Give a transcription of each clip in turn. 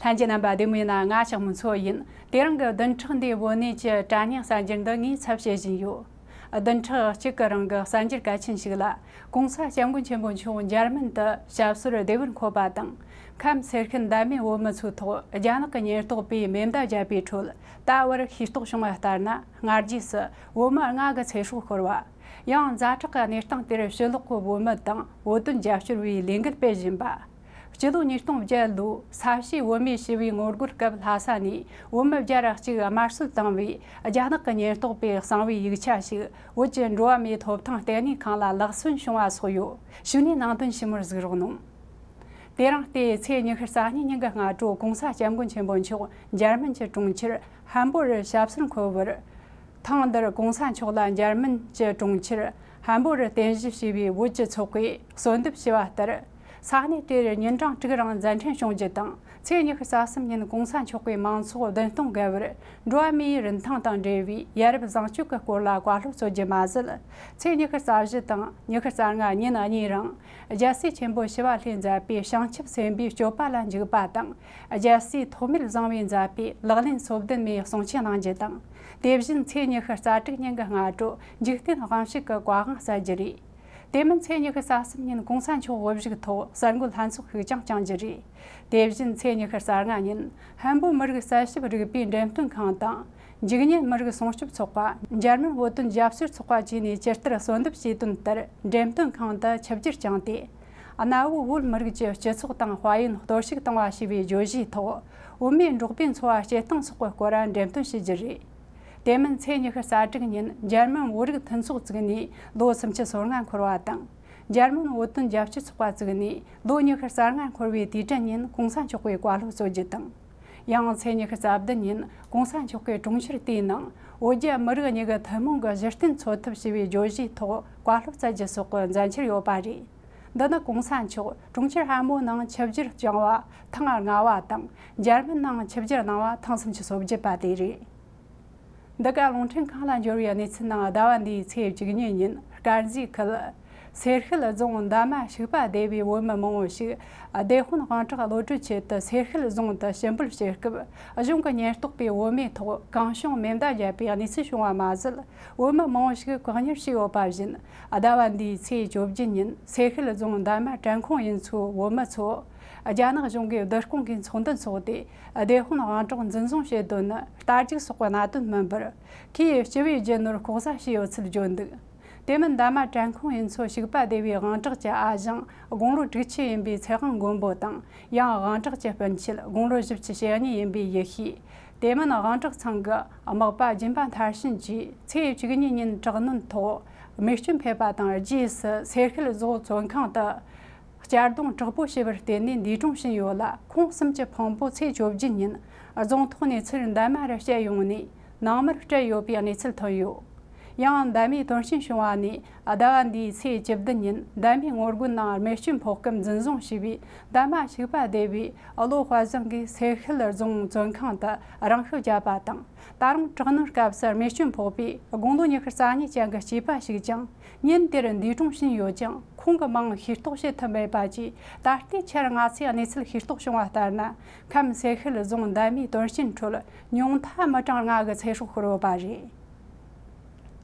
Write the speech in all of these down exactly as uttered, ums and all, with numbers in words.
ལྷན་རྒྱས་རྣམ་པ་བདེ་མོ་ཡིན་ན། ང་ཞག་མུ་མཚོ་ཡིན། དེ་རིང་གི་བདུན་ཕྲག་འདིའི་བོད་གནས་ཀྱི་དྲ་བརྙན་གསར་འགྱུར་འདི་ངས་ཚབ་བྱེད་བཞིན་ཡོད། བདུན་ཕྲག་གཅིག་གི་རིང་གི་གསར་འགྱུར་གལ་ཆེན་ཞིག་ལ། གོང་ས་སྐྱབས་མགོན་ཆེན་པོ་མཆོག་འཇར་མན་དུ་ཞབས་སོར་བདེ་བར་འཁོད་པ་དང་། ཁམས་སེར་ཤུལ་འདན་མའི་བོད་མི་ཚོའི་ཐོག་རྒྱ་ནག་གི་ཉེན་རྟོག་པས་མེ་མདའ་བརྒྱབ་པའི་ཁྲོད་ད་བར་ཤེས་རྟོགས་བྱུང་བ་ལྟར་ན། སྔ་རྗེས་སུ་བོད་མི་ལྔ་གི་ཚེ་སྲོག་ཤོར་བ། ཡང་ཛ་དྲག་གི་གནས་སྟངས་དེར་ཕྱི་ལོགས་ཀྱི་བོད་མི་དང་བོད་དོན་རྒྱབ་སྐྱོར་བས་ལས་འགུལ་སྤེལ་བཞིན་པ། སྤྱི་ལོ་ཉིས་སྟོང་བརྒྱད་ལོའི་ས་གཤིས་བོད་མིའི་ཞི་བའི་ངོ་རྒོལ་སྐབས་ལྷ་ས་ནས་བོད་མི་བརྒྱ་ར་གཅིག་དམར་གསོད་བཏང་བའི་རྒྱ་ནག་གི་ཉེན་རྟོག་པས་གསང་བའི་ཡིག་ཆ་ཞིག་བོད་ཀྱི་འགྲོ་བ་མིའི་ཐོབ་ཐང་ལྟེ་གནས་ཁང་ལ་ལག་སོན་བྱུང་བ་སོགས་ཡོད། ཞུགས་ནས་ནང་དོན་ཞིབ་མོར་གཟིགས་རོགས་གནང་། དེ་རིང་སྟེ་ཚེས་ཉི་ཤུ་རྩ་གཉིས་ཉིན་གྱི་སྔ་དྲོ་གོང་ས་སྐྱབས་མགོན་ཆེན་པོ་མཆོག་འཇར་མན་གྱི་གྲོང་ཁྱེར་ཧམ་བོར་ཞབས་སོར་འཁོད་པར། ཐེངས་འདིར་གོང་ས་མཆོག་ལ་འཇར་མན་གྱི་གྲོང་ཁྱེར་ཧམ་བོར་རྟེན་གཞི་བྱས་པའི་བོད་ཀྱི་ཚོགས་པས་གསོལ་འདེབས་ཞུས་པ་ལྟར། ས་གནས་དེར་ཉིན་གྲངས་དྲུག་རིང་མཛད་འཕྲིན་བྱུང་རྒྱུ་དང་། ཚེས་ཉི་ཤུ་རྩ་གསུམ་ཉིན་གོང་ས་མཆོག་གིས་མང་ཚོགས་བདུན་སྟོང་བརྒལ་བར་འགྲོ་བ་མིའི་རིན་ཐང་དང་འབྲེལ་བའི་ཡ་རབས་བཟང་སྤྱོད་ཀྱི་སྐོར་ལ་བཀའ་སློབ་སྩོལ་རྒྱུ་མ་ཟད། ཚེས་ཉི་ཤུ་རྩ་བཞི་དང་ཉི་ཤུ་རྩ་ལྔ་ཉིན་གཉིས་རིང་རྒྱལ་སྲས་ཆེན་པོ་ཞི་བ་ལྷས་མཛད་པའི་བྱང་ཆུབ་སེམས་དཔའི་སྤྱོད་པ་ལ་འཇུག་པ་དང་། རྒྱལ་སྲས་ཐོགས་མེད་བཟང་པོས་མཛད་པའི་ལག་ལེན་སོ་བདུན་མའི་གསུང་ཆོས་གནང་རྒྱུ་དང་། དེ་བཞིན་ཚེས་ཉི་ཤུ་རྩ་དྲུག་ཉིན་གྱི་སྔ་དྲོ་འཇིག་རྟེན་དབང་ཕྱུག་གི་བཀའ་དབང་གསལ་རྒྱུ་རེད། དེ་མིན་ཚེས་ཉི་ཤུ་རྩ་གསུམ་ཉིན་གོང་ས་མཆོག་དབུ་བཞུགས་ཐོག་གསར་འགོད་ལྷན་ཚོགས་ཤིག་ཀྱང་བསྐྱང་རྒྱུ་རེད། དེ་བཞིན་ཚེས་ཉི་ཤུ་རྩ་ལྔ་ཉིན་ཧམ་བོ་མི་རིགས་གསལ་ཞིབ་རིག་པའི་འགྲེམས་སྟོན་ཁང་དང་། འཇིག་ཉེན་མི་རིགས་སྲུང་སྐྱོབ་ཚོགས་པ། འཇར་མན་བོད་དོན་རྒྱབ་སྐྱོར་ཚོགས་པ་བཅས་ནས་ཇི་ལྟར་གསོལ་འདེབས་བྱས་དོན་ལྟར་འགྲེམས་སྟོན་ཁང་དུ་ཆིབས་བསྒྱུར་བསྐྱངས་ཏེ། གནའ་བོའི་བོད་མི་རིགས་ཀྱི་སྤྱི་ཚོགས་དང་དཔལ་ཡོན་གཏོར་བཤིག་བཏང་བ་ཞེས་པའི་བརྗོད་གཞིའི་ཐོག་བོད་མིའི་འབྲོག་པའི་འཚོ་བ་སྐྱེལ་སྟངས་སོགས་ཀྱི་སྐོར་འགྲེམས་སྟོན་བྱེད་རྒྱུ་རེད། དེ་མིན་ཚེས་ཉི་ཤུ་རྩ་དྲུག་ཉིན་འཇར་མན་བོད་རིགས་མཐུན་ཚོགས་བཙུགས་ནས་ལོ་སུམ་ཅུ་སོ་ལྔ་འཁོར་བ་དང་། འཇར་མན་བོད་དོན་རྒྱབ་སྐྱོར་ཚོགས་པ་བཙུགས་ནས་ལོ་ཉི་ཤུ་རྩ་ལྔ་འཁོར་བའི་དུས་དྲན་ཉིན་གོང་ས་མཆོག་གིས་བཀའ་སློབ་སྩོལ་རྒྱུ་དང་། ཡང་ཚེས་ཉི་ཤུ་རྩ་བདུན་ཉིན་གོང་ས་མཆོག་གིས་གྲོང་ཁྱེར་དེའི་ནང་བོད་རྒྱ་མི་རིགས་གཉིས་ཀྱི་ཐུན་མོང་གི་གཞི་རྟེན་འཚོ་ཐབས་ཞེས་པའི་བརྗོད་གཞིའི་ཐོག་བཀའ་སློབ་སྩལ་རྒྱུ་སོགས་ཀྱི་མཛད་འཆར་ཡོད་པ་རེད། འདི་ནི་གོང་ས་མཆོག་གྲོང་ཁྱེར་ཧ་མོ་ནང་ཆིབས་བསྒྱུར་བསྐྱངས་པ་ཐེངས་ལྔ་བ་དང་། འཇར་མན་ནང་ཆིབས་བསྒྱུར་གནང་བ་ཐེངས་སུམ་ཅུ་སོ་བརྒྱད་པ་དེ་རེད། འདི་ག་རླུང་འཕྲིན་ཁང་ལ་འབྱོར་བའི་གནས་ཚུལ་ནང་། ཟླ་བ་འདིའི་ཚེས་བཅུ་གཉིས་ཉིན་དཀར་མཛེས་ཁུལ་སེར་ཤུལ་རྫོང་འདན་མ་ཕྱུག་པ་སྡེ་བའི་བོད་མི་མང་པོ་ཞིག་སྡེ་དཔོན་དབང་གྲགས་གློད་གྲོལ་ཆེད་དུ་སེར་ཤུལ་རྫོང་དུ་ཞི་འབོད་བྱེད་སྐབས། གཞུང་གི་ཉེན་རྟོག་པས་བོད་མིའི་ཐོག་གང་བྱུང་མེ་མདའ་བརྒྱབ་པའི་གནས་ཚུལ་བྱུང་བ་མ་ཟད། བོད་མི་མང་པོ་ཞིག་བཀག་ཉར་བྱས་ཡོད་པ་བཞིན། ཟླ་བ་འདིའི་ཚེས་བཅོ་བརྒྱད་ཉིན་སེར་ཤུལ་རྫོང་འདན་མ་བྲན་ཁོང་ཡུལ་ཚོའི་བོད་མི་ཚོ་རྒྱ་ནག་གཞུང་གིས་བསྡུ་སྐོང་གིས་ཚོགས་འདུ་འཚོགས་ཏེ། སྡེ་དཔོན་དབང་གྲགས་འཛིན་བཟུང་བྱེད་དོན་ནི་རྟ་རྒྱུག་སོགས་ཀྱི་གནད་དོན་མིན་པར། ཁོ་ཡིས་སྤྱི་བོའི་རྒྱུ་ནོར་ལྐོག་ཟ་བྱས་ཡོད་ཚུལ་བརྗོད་འདུག་དེ་མིན་འདན་མ་བྲན་ཁོང་ཡུལ་ཚོ་ཕྱུག་པ་སྡེ་བའི་དབང་གྲགས་ཀྱི་ཨ་ཞང་དགུང་ལོ་དྲུག་ཅུ་ཡིན་པའི་ཚེ་དབང་མགོན་པོ་དང་། ཡང་དབང་གྲགས་ཀྱི་སྤུན་མཆེད་དགུང་ལོ་བཞི་བཅུ་ཞེ་གཉིས་ཡིན་པའི་ཡུལ་ཤུལ། དེ་མིན་དབང་གྲགས་ཚང་གི་མག་པ་སྦྱིན་པ་མཐར་ཕྱིན་གྱིས་ཚེས་བཅུ་གཉིས་ཉིན་དྲག་གནོན་ཐོག་རྨས་སྐྱོན་ཕེབས་པ་དང་། རྗེས་སུ་སེར་ཤུལ་བཟོ་བཙོན་ཁང་དུ་གཅར་རྡུང་དྲག་པོ་བྱས་པར་བརྟེན་ནས་འདས་གྲོངས་ཕྱིན་ཡོད་ལ། ཁོང་གསུམ་གྱི་ཕུང་པོ་ཚེས་བཅོ་བརྒྱད་ཉིན་རྫོང་ཐོག་ནས་ཚུར་འདན་མ་རུ་བསྐྱལ་ཡོང་ནས་ནང་མིར་སྤྲད་ཡོད་པའི་གནས་ཚུལ་ཐོན་ཡོད། ཡང་འདན་མའི་དོན་རྐྱེན་བྱུང་བ་ནས་ཟླ་བ་འདིའི་ཚེས་བཅུ་བདུན་ཉིན་འདན་མའི་ངོ་རྒོལ་ནང་རྨས་སྐྱོན་ཕོག་སྐབས་འཛིན་བཟུང་བྱས་པའི་འདན་མ་ཕྱུག་པ་སྡེ་བའི་བློ་དཔལ་བཟང་གིས་སེར་ཤུལ་རྫོང་བཙོན་ཁང་དུ་རང་ཤི་བརྒྱབ་པ་དང་། ད་རུང་དྲག་གནོན་སྐབས་སུ་རྨས་སྐྱོན་ཕོག་པའི་དགུང་ལོ་ཉི་ཤུ་རྩ་གཉིས་ཅན་གྱི་སྐྱེས་པ་ཞིག་ཀྱང་ཉིན་དེར་འདས་གྲོངས་ཕྱིན་ཡོད་ཀྱང་། ཁོང་གི་མིང་ཤེས་རྟོགས་བྱེད་ཐུབ་མེད་པ་བཅས། ད་ལྟའི་ཆར་ང་ཚོས་གནས་ཚུལ་ཤེས་རྟོགས་བྱུང་བ་ལྟར་ན། ཁམས་སེར་ཤུལ་རྫོང་འདན་མའི་དོན་རྐྱེན་ཁྲོད་ཉུང་མཐའ་མི་གྲངས་ལྔ་གི་ཚེ་སྲོག་ཤོར་ཡོད་པ་རེད།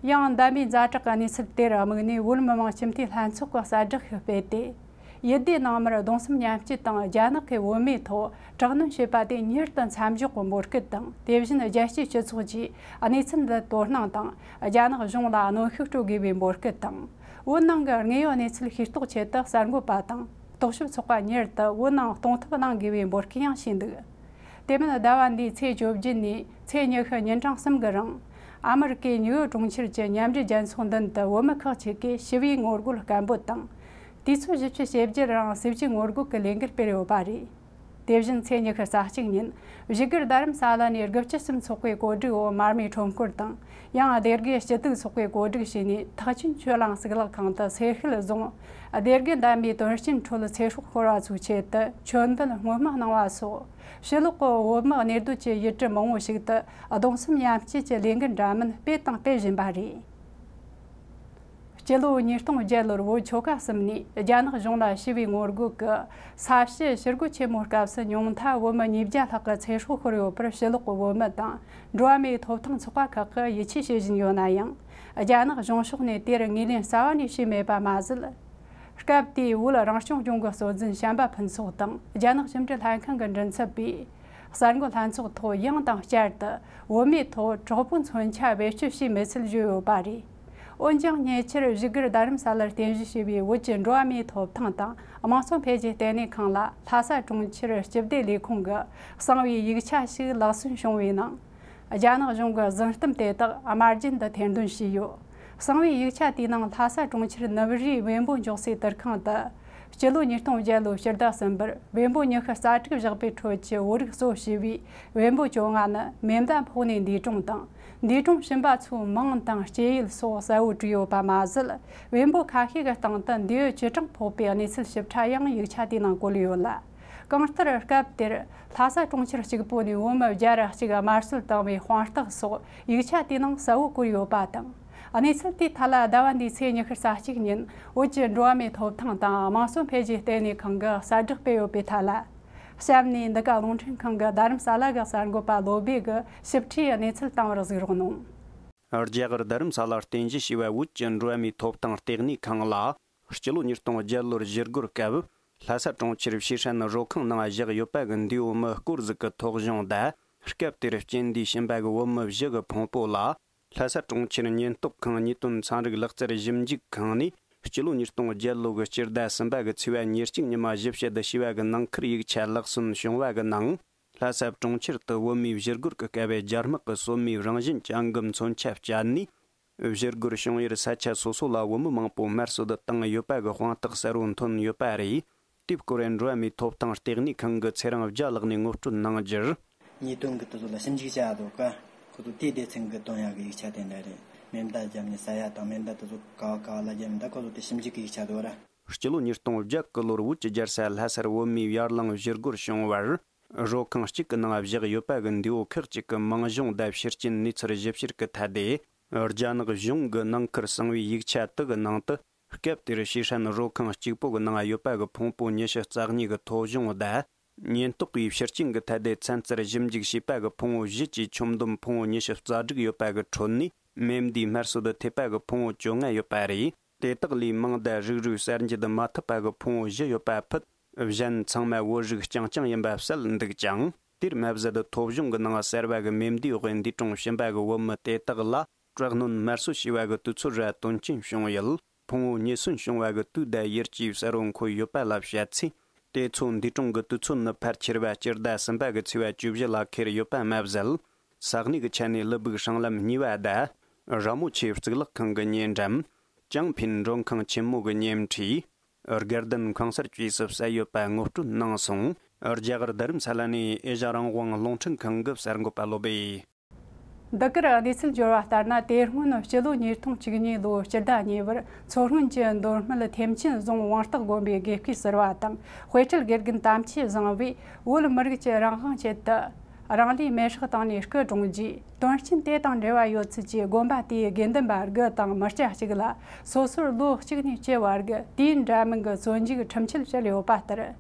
ཡང་འདན་མའི་ཛ་དྲག་གི་གནས་ཚུལ་དེར་དམིགས་ནས། བོད་མི་མང་སྤྱི་འཐུས་ལྷན་ཚོགས་ཀྱིས་གསལ་བསྒྲགས་ཤིག་སྤེལ་ཏེ། ཡུལ་སྡེ་ནང་མར་གདུང་སེམས་མཉམ་སྐྱེད་དང་། རྒྱ་ནག་གིས་བོད་མིའི་ཐོག་དྲག་གནོན་བྱས་པ་དེ་མྱུར་དུ་མཚམས་འཇོག་གི་འབོད་སྐུལ་དང་། དེ་བཞིན་རྒྱལ་སྤྱིའི་སྤྱི་ཚོགས་ཀྱིས་གནས་ཚུལ་འདི་དོ་སྣང་དང་། རྒྱ་ནག་གཞུང་ལ་གནོན་ཤུགས་སྤྲོད་དགོས་པའི་འབོད་སྐུལ་དང་། བོད་ནང་གི་དངོས་ཡོད་གནས་ཚུལ་ཤེས་རྟོགས་ཆེད་དུ་གསར་འགོད་པ་དང་རྟོག་ཞིབ་ཚོགས་པ་མྱུར་དུ་བོད་ནང་གཏོང་ཐབས་གནང་དགོས་པའི་འབོད་སྐུལ་ཡང་བྱས་འདུག་དེ་མིན་ཟླ་བ་འདིའི་ཚེས་བཅོ་བརྒྱད་ནས་ཚེས་ཉི་ཤུ་ཉིན་གྲངས་གསུམ་གྱི་རིང་། ཨ་མི་རི་ཀའི་ནིའུ་ཡོག་གྲོང་ཁྱེར་གྱི་མཉམ་འབྲེལ་རྒྱལ་ཚོགས་མདུན་དུ་བོད་མི་ཁག་ཅིག་གིས་ཞི་བའི་ངོ་རྒོལ་སྐད་འབོད་དང་། དུས་ཚོད་བཞི་བཅུ་ཞེ་བརྒྱད་རིང་སྲིད་ཇུས་ངོ་རྒོལ་གྱི་ལས་འགུལ་སྤེལ་ཡོད་པ་རེད། དེ་བཞིན་ཚེས་ཉི་ཤུ་རྩ་གཅིག་ཉིན་བཞུགས་སྒར་རྡ་རམ་ས་ལ་ནས་དགུ་བཅུ་གསུམ་ཚོགས་པའི་གོ་སྒྲིག་འོག་མར་མེའི་ཁྲོམ་སྐོར་དང་། ཡང་སྡེ་དགེ་སྐྱིད་སྡུག་ཚོགས་པའི་གོ་སྒྲིག་བྱས་ནས། ཐེག་ཆེན་ཆོས་གླིང་གཙུག་ལག་ཁང་དུ་སེར་ཤུལ་རྫོང་སྡེ་དགེ་འདན་མའི་དོན་རྐྱེན་ཁྲོད་ཚེ་སྲོག་ཤོར་བ་ཚོའི་ཆེད་དུ་མཆོད་འབུལ་སྔོན་མ་གནང་བ་སོགས། ཕྱི་ལོགས་ཀྱི་བོད་མི་གནས་སྡོད་ཀྱི་ཡུལ་གྲུ་མང་བོ་ཞིག་ཏུ་གདུང་སེམས་མཉམ་སྐྱེད་ཀྱི་ལས་འགུལ་འདྲ་མིན་སྤེལ་དང་སྤེལ་བཞིན་པ་རེད། སྤྱི་ལོ་ཉིས་སྟོང་བརྒྱད་ལོར་བོད་ཆོལ་ཁ་གསུམ་ནས་རྒྱ་ནག་གཞུང་ལ་ཞི་བའི་ངོ་རྒོལ་གྱི་ས་བྱི་ཞི་རྒོལ་ཆེན་མོའི་སྐབས་སུ་ཉུང་མཐའ་བོད་མི་ཉིས་བརྒྱ་ལྷག་གི་ཚེ་སྲོག་ཤོར་ཡོད་པར་ཕྱི་ལོགས་ཀྱི་བོད་མི་དང་འགྲོ་བ་མིའི་ཐོབ་ཐང་ཚོགས་པ་ཁག་གིས་ཡིད་ཆེས་བྱེད་བཞིན་ཡོད་ན་ཡང་། རྒྱ་ནག་གཞུང་ཕྱོགས་ནས་དེར་ངོས་ལེན་རྩ་བ་ནས་བྱས་མེད་པ་མ་ཟད། སྐབས་དེའི་བོད་རང་སྐྱོང་ལྗོངས་ཀྱི་སྲོལ་འཛིན་བྱམས་པ་ཕུན་ཚོགས་དང་རྒྱ་ནག་ཕྱི་འབྲེལ་ལྷན་ཁང་གི་མགྲིན་ཚབ་པས། གསར་འགོད་ལྷན་ཚོགས་ཐོག་ཡང་དང་བསྐྱར་དུ་བོད་མིའི་ཐོག་གྲོགས་པོའི་མཚོན་ཆ་བེད་སྤྱོད་བྱས་མེད་ཚུལ་བརྗོད་ཡོད་པ་རེད། འོན་ཀྱང་ཉེ་ཆར་བཞུགས་སྒར་རྡ་རམ་ས་ལར་རྟེན་གཞི་བྱས་པའི་བོད་ཀྱི་འགྲོ་བ་མིའི་ཐོབ་ཐང་དང་དམངས་གཙོ་འཕེལ་རྒྱས་ལྟེ་གནས་ཁང་ལ་ལྷ་ས་གྲོང་ཁྱེར་སྤྱི་བདེ་ལས་ཁུངས་ཀྱི་གསང་བའི་ཡིག་ཆ་ཞིག་ལག་སོན་བྱུང་བའི་ནང་། རྒྱ་ནག་གཞུང་གི་བཟུང་གཏམ་དེ་དག་དམར་རྗེན་དུ་ཐེར་འདོན་བྱས་ཡོད། གསང་བའི་ཡིག་ཆ་དེའི་ནང་ལྷ་ས་གྲོང་ཁྱེར་ནུབ་རིའི་བེམ་པོ་འཇོག་སའི་དུར་ཁང་དུ། སྤྱི་ལོ་ཉིས་སྟོང་བརྒྱད་ལོའི་སྤྱི་ཟླ་གསུམ་པར་བེམ་པོ་ཉི་ཤུ་རྩ་དྲུག་བཞག་པའི་ཁྲོད་ཀྱི་བོད་རིགས་གཙོ་བྱས་པའི་བེམ་པོ་བཅོ་ལྔ་ནི་མེ་མདའ་ཕོག་ནས་འདས་གྲོངས་དང་། འདས་གྲོངས་ཕྱིན་པ་ཚོའི་མིང་དང་སྐྱེས་ཡུལ་སོགས་གསལ་བོ་བྲིས་ཡོད་པ་མ་ཟད། བེམ་པོ་ཁ་ཤས་ཀྱི་སྟེང་དུ་འདས་གྲོངས་ཕོག་པའི་གནས་ཚུལ་ཞིབ་ཕྲ་ཡང་ཡིག་ཆ་དེའི་ནང་བཀོད་ཡོད་ལ། གང་ལྟར་སྐབས་དེར་ལྷ་ས་གྲོང་ཁྱེར་གཅིག་པོ་ནས་བོད་མི་བརྒྱ་ར་གཅིག་དམར་གསོད་བཏང་བའི་དཔང་རྟགས་སོགས་ཡིག་ཆ་དེའི་ནང་གསལ་བོ་བཀོད་ཡོད་པ་དང་། གནས་ཚུལ་དེའི་ཐད་ལ་ཟླ་བ་འདིའི་ཚེས་ཉི་ཤུ་རྩ་གཅིག་ཉིན་བོད་ཀྱི་འགྲོ་བ་མིའི་ཐོབ་ཐང་དང་དམངས་གཙོ་འཕེལ་རྒྱས་ལྟེ་གནས་ཁང་གིས་གསལ་བསྒྲགས་སྤེལ་ཡོད་པའི་ཐད་ལ། གཤམ་ནས་འདི་ག་རླུང་འཕྲིན་ཁང་གི་རྡ་རམ་ས་ལ་གི་གསར་འགོད་པ་བློ་སྦེ་གིས་ཞིབ་ཕྲའི་གནས་ཚུལ་བཏང་བར་གཟིགས་རོགས་གནང་། རྒྱ་གར་རྡ་རམ་ས་ལར་རྟེན་གཞི་བྱས་པའི་བོད་ཀྱི་འགྲོ་བ་མིའི་ཐོབ་ཐང་ལྟེ་གནས་ཁང་ལ། སྤྱི་ལོ་ཉིས་སྟོང་བརྒྱད་ལོར་ཞི་རྒོལ་སྐབས། ལྷ་ས་གྲོང་ཁྱེར་ཤི་ཧྲན་རོ་ཁང་ནང་བཞག་ཡོད་པ་གི་འདས་པོ་མི་སྐོར་ཟིག་གི་ཐོ་གཞུང་དང་། སྐབས་དེར་རྐྱེན་འདས་ཕྱིན་པ་གི་བོད་མི་བཞི་གི་ཕུང་པོ་ལ། ལྷ་ས་གྲོང་ཁྱེར་ཉེན་རྟོག་ཁང་ཉེས་དོན་ཚན་རིག་ལག་རྩལ་ཞིབ་འཇུག་ཁང་ནས་སྤྱི་ལོ་ཉིས་སྟོང་བརྒྱད་ལོ་གི་སྤྱི་ཟླ་གསུམ་པ་གི་ཚེས་པ་ཉེར་གཅིག་ཉི་མ་ཞིབ་བཤེར་དུ་བྱས་པ་གི་ནང་ཁུལ་ཡིག་ཆ་ལག་སོན་བྱུང་བ་གི་ནང་། ལྷ་ས་གྲོང་ཁྱེར་དུ་བོད་མིའི་ཞི་རྒོལ་གྱི་སྐབས་རྒྱ་དམག་གི་སོ་མའི་རང་བཞིན་ཅན་གྱི་མཚོན་ཆ་སྤྱད་ནས། ཞི་རྒོལ་བྱུང་ཡུལ་ས་ཆ་སོ་སོ་ལ་བོད་མི་མང་པོ་དམར་གསོད་བཏང་ཡོད་པ་གི་དཔང་རྟགས་གསལ་བོ་ཐོན་ཡོད་པ་རེད། དེའི་སྐོར་འགྲོ་བ་མིའི་ཐོབ་ཐང་ལྟེ་གནས་ཁང་གི་ཚེ་རིང་རྒྱལ་ལགས་ནས་ངོ་སྤྲོད་གནང་རྒྱུར། ཉེས་དོན་གི་དེ་ཚོ་ལ་ཞིབ་འཇུག་བྱ་འདུག་ག་ཁོ་ཚོ་དེའི་སྡེ་ཚན་གི་བཏོན་ཡག་གི་ཡིག་ཆ་དེ་འདྲ་རེད། མེ་མདའ་བརྒྱབ་ནས་ཟ་ཡ་དང་མེ་མདའ་དེ་ཚོ་ག་བ་ག་བ་ལ་བརྒྱབ་མེད་ད་ཁོ་ཚོ་དེ་ཞིབ་འཇུག་གི་ཡིག་ཆ་འདུག་ར། སྤྱི་ལོ་ཉིས་སྟོང་བརྒྱད་གི་ལོར་བོད་ཀྱི་རྒྱལ་ས་ལྷ་སར་བོད་མིའི་ཡར་ལངས་ཞི་རྒོལ་བྱུང་བར། རོ་ཁང་གཅིག་གི་ནང་བཞག་ཡོད་པ་གི་འདས་པོ་ཁག་ཅིག་གི་མིང་གཞུང་དང་ཕྱི་རྐྱེན་གནས་ཚུལ་ཞིབ་བཤེར་གི་ཐད་དེ། རྒྱ་ནག་གཞུང་གི་ནང་ཁུལ་གསང་བའི་ཡིག་ཆ་དག་གི་ནང་དུ། སྐབས་དེར་ཤི་ཧྲན་རོ་ཁང་གཅིག་པོ་གི་ནང་ཡོད་པ་གི་ཕུང་པོ་ཉི་ཤུ་རྩ་གཉིས་གི་ཐོ་གཞུང་དང་། ཉེན་རྟོག་པས་ཕྱི་རྐྱེན་གྱི་ཐད་དེ་ཚན་རྩལ་ཞིབ་འཇུག་བྱས་པ་གི་ཕུང་པོ་བཞི་བཅས་ཁྱོན་བསྡོམས་ཕུང་པོ་ཉི་ཤུ་རྩ་དྲུག་ཡོད་པ་གི་ཁྲོད་ནས་མེ་མདའི་དམར་གསོད་ཐེབས་པ་གི་ཕུང་པོ་བཅོ་ལྔ་ཡོད་པ་རེད། དེ་དག་ལས་མིང་དང་རིགས་རུས་གསར་འབྱེད་མ་ཐུབ་པ་གི་ཕུང་པོ་བཞི་ཡོད་པ་ཕུད། གཞན་ཚང་མ་བོད་རིགས་རྐྱང་རྐྱང་ཡིན་པ་གསལ་འདུག་ཅིང་། དེར་མ་ཟད་ཐོ་གཞུང་གི་ནང་གསར་བ་གི་མེ་མདའི་འོག་འདས་གྲོངས་ཕྱིན་པ་གི་བོད་མི་དེ་དག་ལ་དྲག་གནོན་དམར་གསོད་བྱས་པ་གི་དུས་ཚོད་ར་དོན་རྐྱེན་བྱུང་ཡུལ། ཕུང་པོ་ཉེན་སྲུང་བྱུང་བ་གི་དུས་དང་ཡུལ་བཅས་གསལ་བོ་འཁོད་ཡོད་པ་ལ་བཤད་ཚེ། དེ་ཚོ་འདས་གྲོངས་ཀྱི་དུས་ཚོད་ནི་ཕལ་ཆེར་བ་སྤྱི་ཟླ་གསུམ་པ་གི་ཚེས་པ་བཅུ་བཞི་ལ་འཁེལ་ཡོད་པ་མ་ཟད། ས་གནས་ཀྱི་ཆ་ནས་ཀླུ་སྦུག་སྲང་ལམ་གཉིས་པ་དང་། ར་མོ་ཆེ་གཙུག་ལག་ཁང་གི་བརྙན་འགྲེམས། ཅང་ཕིན་མགྲོན་ཁང་ཆེན་མོ་གི་བརྙན་འཕྲིན། དགའ་ལྡན་ཁང་གསར་བཅས་སུ་གསལ་ཡོད་པ་ངོ་སྤྲོད་གནང་སོང་། རྒྱ་གར་རྡ་རམ་ས་ལ་ནས་ཨེ་ཤ་རང་དབང་རླུང་འཕྲིན་ཁང་གི་གསར་འགོད་པ་བློ་སྦེ། འདི་གར་གནས་ཚུལ་འབྱོར་བ་ལྟར་ན། དེ་སྔོན་སྤྱི་ལོ་ཉིས་སྟོང་བཅུ་གཉིས་ལོའི་སྤྱི་ཟླ་གཉིས་པར་མཚོ་སྔོན་གྱི་མདོ་སྨད་ཐེམ་ཆེན་རྫོང་དབང་རྟགས་དགོན་པའི་དགེ་བཤེས་ཟུར་པ་དང་དཔེ་ཁྲིད་དགེ་རྒན་དམ་ཆོས་བཟང་བས་བོད་མི་རིགས་ཀྱི་རང་དབང་ཆེད་དུ་རང་ལུས་མེ་སྲེག་བཏང་ནས་སྐུ་གྲོངས་རྗེས། དོན་རྐྱེན་དེ་དང་འབྲེལ་བ་ཡོད་ཚུལ་གྱིས་དགོན་པ་དེའི་དགེ་འདུན་པ་དགུ་དང་མི་སྐྱ་གཅིག་ལ་སོ་སོར་ལོ་གཅིག་ནས་བཅུ་བར་གྱི་དུས་འདྲ་མིན་གྱི་བཙོན་འཇུག་ཁྲིམས་ཆད་བཅད་ཡོད་པ་ལྟར།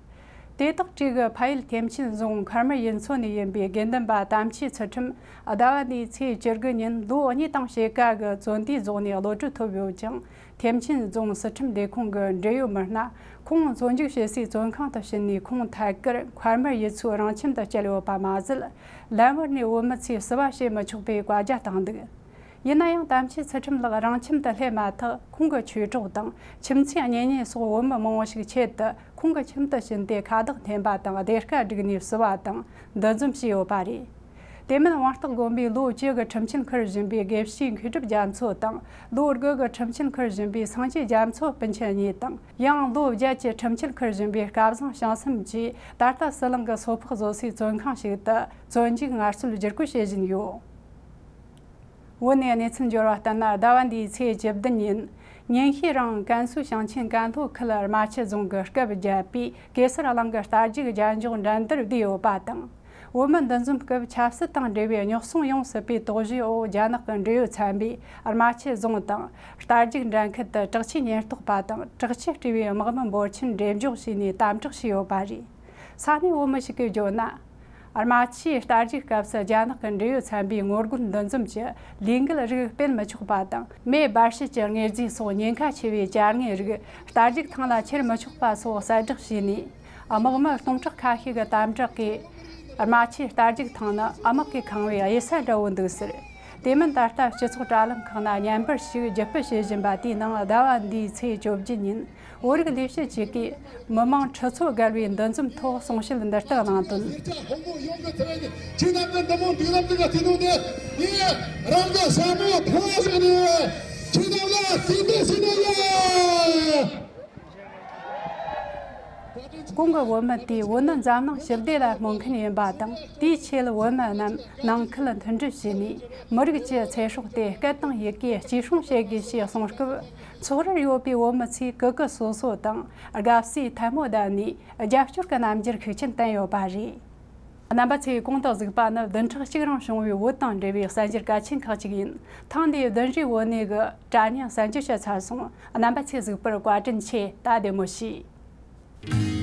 དེ་དག་གྲས་ཀྱི་ཕ་ཡུལ་ཐེམ་ཆེན་རྫོང་མཁར་དམར་ཡུལ་ཚོ་ནས་ཡིན་པའི་དགེ་འདུན་པ་དམ་ཆོས་ཚུལ་ཁྲིམས་ཟླ་བ་འདིའི་ཚེས་བཅུ་དགུ་ཉིན་ལོ་གཉིས་དང་ཕྱེད་ཀ་གི་བཙོན་དུས་རྫོགས་ནས་གློད་གྲོལ་ཐོབ་ཡོད་ཅིང་། ཐེམ་ཆེན་རྫོང་སྲིད་ཁྲིམས་སྡེ་ཁང་གི་འབྲེལ་ཡོད་མི་སྣ་ཁོང་བཙོན་འཇུག་བྱེད་སའི་བཙོན་ཁང་དུ་ཕྱིན་ནས་ཁོང་ཐད་ཀར་མཁར་དམར་ཡུལ་ཚོའི་རང་ཁྱིམ་དུ་བསྐྱལ་ཡོད་པ་མ་ཟད། ལམ་བར་ནས་བོད་མི་ཚོས་བསུ་བ་བྱེད་མི་ཆོག་པའི་བཀའ་རྒྱ་བཏང་འདུག་ཡིན་ན་ཡང་དམ་ཆོས་ཚུལ་ཁྲིམས་ལགས་རང་ཁྱིམ་དུ་སླེབས་མ་ཐག་ཁོང་གི་ཆོས་གྲོགས་དང་ཁྱིམ་མཚེས་གཉེན་ཉེ་སོགས་བོད་མི་མང་བོ་ཞིག་ཆེད་དུ་ཁོང་གི་ཁྱིམ་དུ་ཕྱིན་ཏེ་ཁ་བཏགས་འཐེན་པ་དང་སྡེར་ཁ་བསྒྲིགས་ནས་བསུ་བ་དང་འདུ་འཛོམས་བྱས་ཡོད་པ་རེད། དེ་མིན་དབང་རྟགས་དགོན་པའི་ལོ་བཅུ་གི་ཁྲིམས་ཆད་འཁུར་བཞིན་པའི་དགེ་བཤེས་མཁས་གྲུབ་རྒྱ་མཚོ་དང་ལོ་དགུ་གི་ཁྲིམས་ཆད་འཁུར་བཞིན་པའི་སངས་རྒྱས་རྒྱ་མཚོ་སྤུན་མཆེད་གཉིས་དང་། ཡང་ལོ་བརྒྱད་ཀྱི་ཁྲིམས་ཆད་འཁུར་བཞིན་པའི་སྐལ་བཟང་བྱང་སེམས་ཀྱིས་ད་ལྟ་ཟི་ལིང་གི་སོ་ཕག་བཟོ་སའི་བཙོན་ཁང་ཞིག་ཏུ་བཙོན་འཇུག་ངལ་རྩོལ་བསྒྱུར་བཀོད་བྱེད་བཞིན་ཡོད། བོད་ནས་གནས་ཚུལ་འབྱོར་བ་ལྟར་ན། ཟླ་བ་འདིའི་ཚེས་བཅུ་བདུན་ཉིན། ཉིན་ཤས་རིང་ཀན་སུའུ་ཞིང་ཆེན་ཀན་ལྷོ་ཁུལ་རྨ་ཆུ་རྫོང་གི་སྐབས་བརྒྱད་པའི་གེ་སར་གླིང་གི་རྟ་རྒྱུག་རྒྱལ་འཇོག་འགྲན་བསྡུར་བསྡུས་ཡོད་པ་དང་། བོད་མི་འདུ་འཛོམས་སྐབས་ཆབ་སྲིད་དང་འབྲེལ་བའི་རྙོག་ཟིང་ཡོང་སྲིད་པའི་དོགས་གཞིའི་འོག་རྒྱ་ནག་གི་འབྲེལ་ཡོད་ཚན་པས་རྨ་ཆུ་རྫོང་དང་རྟ་རྒྱུག་འགྲན་ཁུལ་དུ་དྲག་ཆས་ཉེན་རྟོག་པ་དང་དྲག་ཆས་སྤྲས་པའི་དམག་མི་འབོར་ཆེན་འགྲེམས་འཇོག་བྱས་ནས་དམ་དྲག་བྱས་ཡོད་པ་རེད། ས་གནས་བོད་མི་ཞིག་གིས་བརྗོད་ན། རྨ་ཆུའི་རྟ་རྒྱུག་སྐབས་སུ་རྒྱ་ནག་གི་འབྲེལ་ཡོད་ཚན་པའི་ངོ་རྒོལ་འདུ་འཛོམས་ཀྱི་ལས་འགུལ་རིགས་སྤེལ་མི་ཆོག་པ་དང་། མེ་འབར་བྱེད་ཀྱི་དངོས་རྫས་སོགས་ཉེན་ཁ་ཆེ་བའི་བྱ་དངོས་རིགས་རྟ་རྒྱུག་ཐང་ལ་འཁྱེར་མི་ཆོག་པ་སོགས་གསལ་བསྒྲགས་བྱས་ནས། དམག་མི་སྟོང་ཕྲག་ཁ་ཤས་ཀྱི་དམ་དྲག་གིས་རྨ་ཆུའི་རྟ་རྒྱུག་ཐང་ནི་དམག་གིས་ཁེངས་པའི་གཡུལ་ས་འདྲ་བོ་འདུག་ཟེར། དེ་མིན་ད་ལྟ་སྤྱི་ཚོགས་དྲ་ལམ་ཁག་ན་བརྙན་པར་ཞིག་བརྒྱུད་སྤེལ་བྱེད་བཞིན་པ་དེའི་ནང་ཟླ་བ་འདིའི་ཚེས་བཅོ་བརྒྱད་ཉིན་བོད་རིགས་ལས་བྱེད་ཅིག་གིས་མི་མང་ཁྲི་ཚོ་བརྒལ་བའི་འདུ་འཛོམས་ཐོག་གསུང་བཤད་འདི་ལྟར་གནང་དོན། ཁྱེད་རྣམས་ཀྱི་འདི་མོ་འདུག་ལམ་དུ་ག་ཐུག་ནོ་དེ་ངས་རང་གི་ཞྭ་མོ་ཐོག་བཞག་ནས་ཁྱེད་རྣམས་ལ་རྩིས་འདེད་ཞུ་ནི་ཡིན། གོང་གི་བོད་མི་དེས་བོད་ནི་འཛམ་གླིང་ཞི་བདེ་ལ་སྨོན་མཁན་ཡིན་པ་དང་། དེའི་ཆེད་བོད་མི་རྣམས་ནང་ཁུལ་མཐུན་སྒྲིལ་བྱས་ནས་མི་རིགས་ཀྱི་ཚེ་སྲོག་དེ་སྐད་དང་ཡི་གེ་གཅེས་སྲུང་བྱེད་དགོས་ཞེས་གསུངས་སྐབས། ཚོགས་རར་ཡོད་པའི་བོད་མི་ཚོས་གུ་གུ་སོ་སོ་དང་དགའ་བསུའི་ཐལ་མོ་བརྡབས་ནས་རྒྱབ་སྐྱོར་གྱི་རྣམ་འགྱུར་ཤུགས་ཆེན་བསྟན་ཡོད་པ་རེད། རྣམ་པ་ཚོས་གོང་དུ་གཟིགས་པ་ནི་བདུན་ཕྲག་གཅིག་རིང་བྱུང་བའི་བོད་དང་འབྲེལ་བའི་གསར་འགྱུར་གལ་ཆེན་ཁག་ཅིག་ཡིན། ཐེངས་འདིའི་བདུན་རེའི་བོད་གནས་ཀྱི་དྲ་བརྙན་གསར་འགྱུར་བཤད་ཚར་སོང་། རྣམ་པ་ཚོས་གཟིགས་པར་བཀའ་དྲིན་ཆེ། ད་བདེ་མོ་བྱོས།